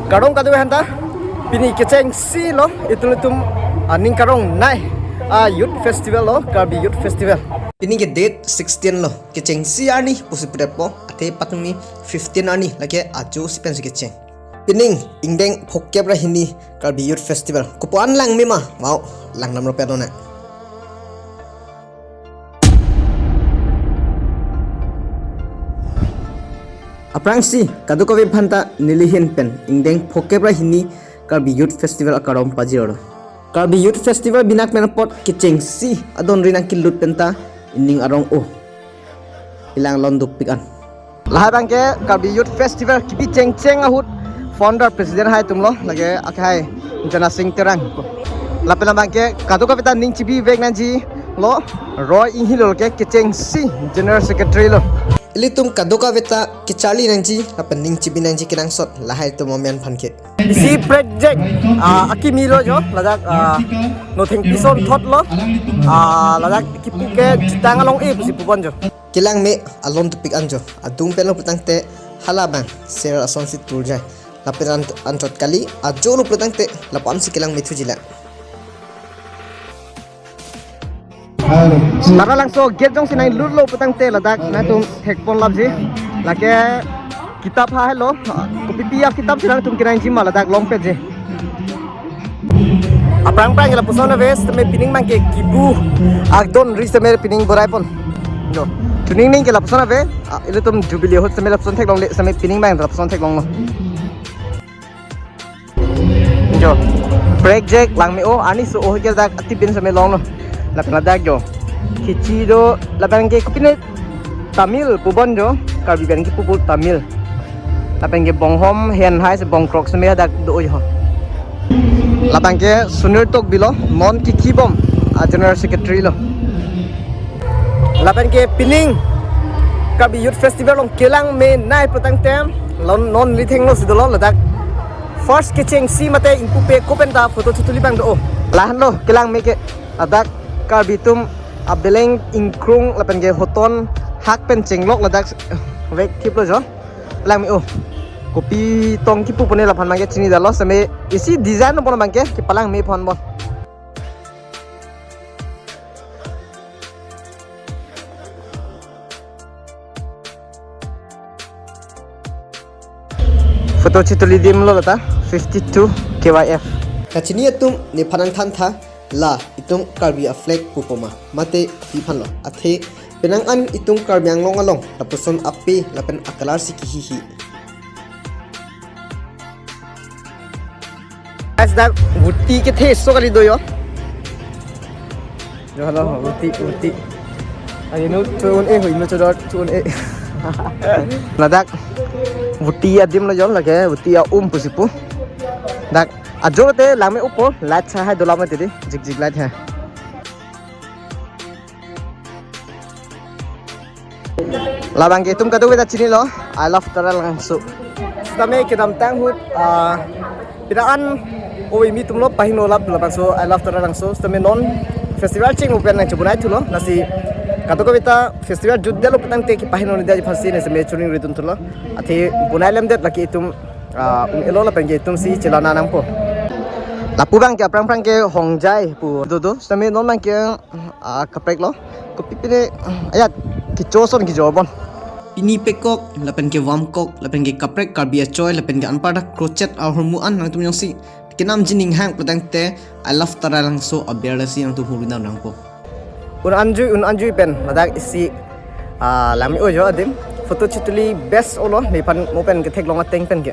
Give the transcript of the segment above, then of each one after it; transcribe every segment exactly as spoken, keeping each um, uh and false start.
Kardom kadokave aphanta, pini kechengsi lo, ilitum, ah, ning karong nai, ah, Youth Festival lo, Karbi Youth Festival. Pini ke date sixteen lo, kechengsi arni pusi pudetpo, athe patumi fifteen arni, lake ajo si pensi kecheng. Pining ingdeng phokep ra hini Karbi Youth Festival. Kopuan langme ma? Wow, langdam ro pet lo na. Aphrangsi, kadokave aphanta nelihin pen ingdeng phokep ra hini Karbi Youth Festival akardom pajirlo. Karbi Youth Festival binak pen apot kechengsi adon ri nangkelut penta ining arong o. Ilang lon dupik an. Lahai abangke Karbi Youth Festival kipi chengcheng ahut founder president hai atum lo, lake akhai Jana Sing Terang. Lapen abangke kadokaveta ning chibi vek nangji lo, Roy Inghilo ke kechengsi general secretary lo. Ilitum kadokaveta kecharli nangji lapen ning chibi nangji kenangsot lahai atum amen aphan ke. Isi project, ah, akimi lo jo, ladak, ah, nothengpi asonthot lo, ah, ladak kipu ke Jitang Along-e pusi pupon jo. Kelangme alon dupik an jo, adung pen lo pulotangte hala abang ser asonsi turjai. Lapen an, anchot kali ajo lo pulotangte lapu-an si kelangme thuji la. Taralangso gate jongsi nanglut lo pulotangte ladak nangtum thekpon lapji. Lake kitap ha helo, kopipi akitap si nangtum kenangji ma ladak longpetji. Aphrang aphrang ke lapuson ave, sitame pining abangke kipu adon ri sitame pining borai pon. Jo, chuning ning ke lapuson ave, ah, ilitum jubilee ahut sitame lapuson theklongle, sitame pining abang lapuson theklonglo. Jo, project langme o, arni so o ke dak atipin sitame longlo. Lapen ladak jo, khichi do, lapen ke kopine Tamil pupon jo, Karbi pen kipu pu Tamil. Lapen ke bonghom hen hai si bongkrok sitame dak do jo. Lapen ke Sunil Tokbi lo, non kikibom a general secretary lo. Lapen ke pining Karbi Youth Festival along kelangme nai pulotangte, lon non litheng lo si dolo ladak. First kechengsi mate ingpupe ko penta photo chituli abang do. Lahenlo kelangme ke, ladak Karbi atum abeleng ingkrung lapen ke hoton hak pen chenglok ladak vek thip lo jo. Langme o. Kopi tong kipu pone laphan abangke chinidetlo, sitame isi design pon abangke kepalangme pon bon. Photo chituli adim lo lata fifty-two K Y F. Kachini atum nephan nangthan tha, la itum Karbi a flag pupo ma, mate pi aphan lo. Athe penang an itum Karbi Anglong along lapuson ape lapen a colour si kehihi. Guys, dak voti kethe so kali do jo. Jo, halo, voti, voti. Ari nu tu un eh, inu chodot tu un eh. Ladak voti adim lo jo, lake voti a-um pusi pu. Dak ajo te langme upo, light sa hai dolam tidi, jik jik light hai. Labang ke itum kadokave ta chinilo, I love Taralangso. Sitame kedamtang ahut, ah, pira an o imi atum lo pahingno lap labangso, I love Taralangso. Sitame non festival cheng open nang chobonai thulo, lasi kadokave ta festival jutdetlo pulotangte kepahingno nidetji aphansi ne sitame chuning ridun thulo. Athe bonai lemdet lake itum, ah, elo lapen ke itum si chelana nangpo. Lapu abangke aphrang aphrang ke Hongjai pu do do. Sitame non abangke, ah, kaprek lo. Kopi pine, ah, ayat kecho ason kejor bon. Pini pekok, lapen ke vamkok, lapen ke kaprek Karbi achoi, lapen ke anparta crochet ahormu an nangtum jongsi kenamji ning hang pulotangte I love Taralangso aber lasi nangtum hurina nangpo. Un anjui, un anjui pen, ladak isi, ah, langme o jo adim. Photo chituli best olo, nephan mo pen ketheklong ateng pen ke.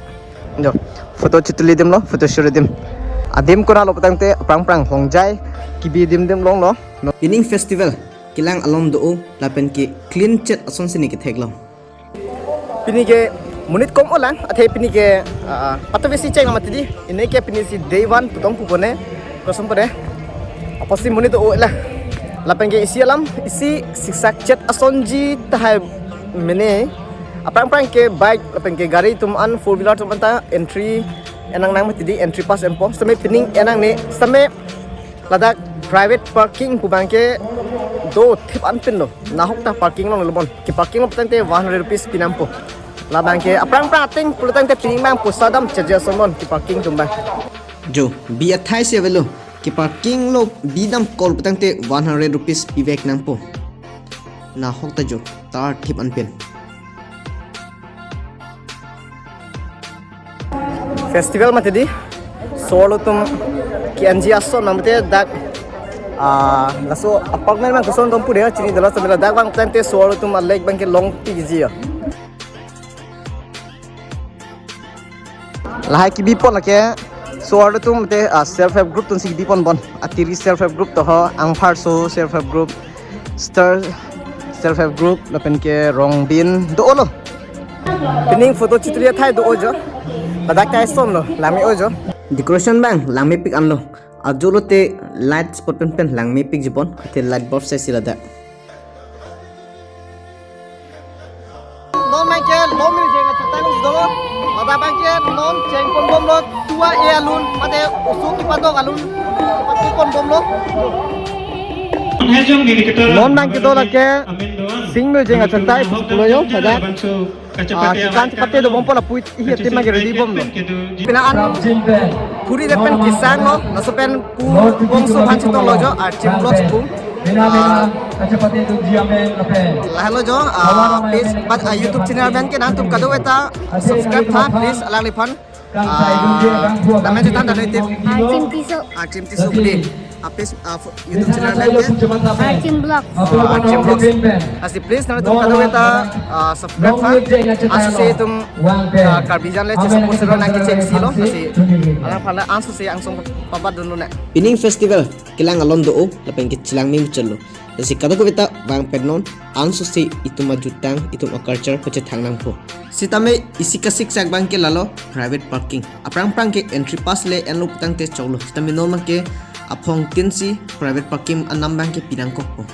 Jo, photo chituli adim lo, photo shoot adim. Adim kona lo pulotangte aphrang aphrang Hongjai kebi adim adim longlo. No. Pining festival kelang alom do o lapen ke clean chet asonsi ne ketheklong. Pini ke monit kom olang, athe pini ke, ah, patobesi cheng amat di. Ini ke pini si day one putong pupone, kosong pone. Apotsi monit o la. Lapen ke isi alam, isi siksak chet asonji tahai mene. Aphrang aphrang ke bike, lapen ke gari atum an, four wheeler atum anta entry enang nang mati di, entry pass enpo. Sitame pining enangne, sitame ladak private parking pu abangke do thip anpin lo. Nahok ta parking long lo bon. Keparking lo pulotangte one hundred rupees pi nangpo. Labang ke aphrang phrang ateng pulotangte pining abang poisa dam charges osomon keparking atum abang. Jo, bi athai si avelo. Keparking lo bi damkol pulotangte one hundred rupees pivek nangpo. Nahok ta jo, tar thip anpen. Festival mati di. So-arlo atum ke-enji ason nang mate dak, ah, laso apartment abang koson atum pu de chinidetlo, sampai dak abang tangte so-arlo atum alek abang ke longpikji ya. Lahai kebipon lake so-arlo atum te, ah, self help group atum si kebipon bon. Atiri self help group to ho, Angpharso self help group, Star self help group, lapen ke Rongbin do-olo. Pining photo chitri athai do-o jo. Ladak ta eson lo, langme-o jo. Decoration abang langmepik anlo. Ajo lote light spot pen pen langmepikji bon, athe light bulb sai si ladak. Non abang ke Longmil Jeng achangtai along si dolo. Ladak abang ke non chengpon bomlo, tua e alun, mate oso kepadok alun, chepate pon bomlo. Non abang ke do lake Singmil Jeng achangtai pulo jo, ladak. Ah, kekan chepate do bompo, lapu ihi atim abang ke ready bomlo. Pina an puri det pen kesang lo, laso pen pu bongso aphan chetonglo jo, Archim Vlogs pu. Ah, lahelo jo, ah, page, but, ah, YouTube channel abang ke nangtum kadokave ta subscribe tha, please, alangliphan. Ah, name chethan dano iti? Archim Tisso. Archim Tisso kedi. Ah, please, ah, fo-, YouTube channel abang ke? Archim Vlogs. Oh, Archim Vlogs. Lasi please nangtum kadokave ta, ah, subscribe tha. Ansi itum, ah, Karbi Janle chesa posiro nang kecheng si lo. Lasi alangphan ansi angsong pabat dunlo ne. Pining festival kelang alon do-o, lapen ke chelang mim chelo. Lasi kadokave ta vang pen non, ansose itum ajutang, itum aculture pachethang nangpo. Sitame isi kasiksak abang ke lalo private parking. Aphrang phrang ke entry pass le enlo pulotangte choklo. Sitame non abang ke aphong tin si private parking anam abang ke pinangkokpo.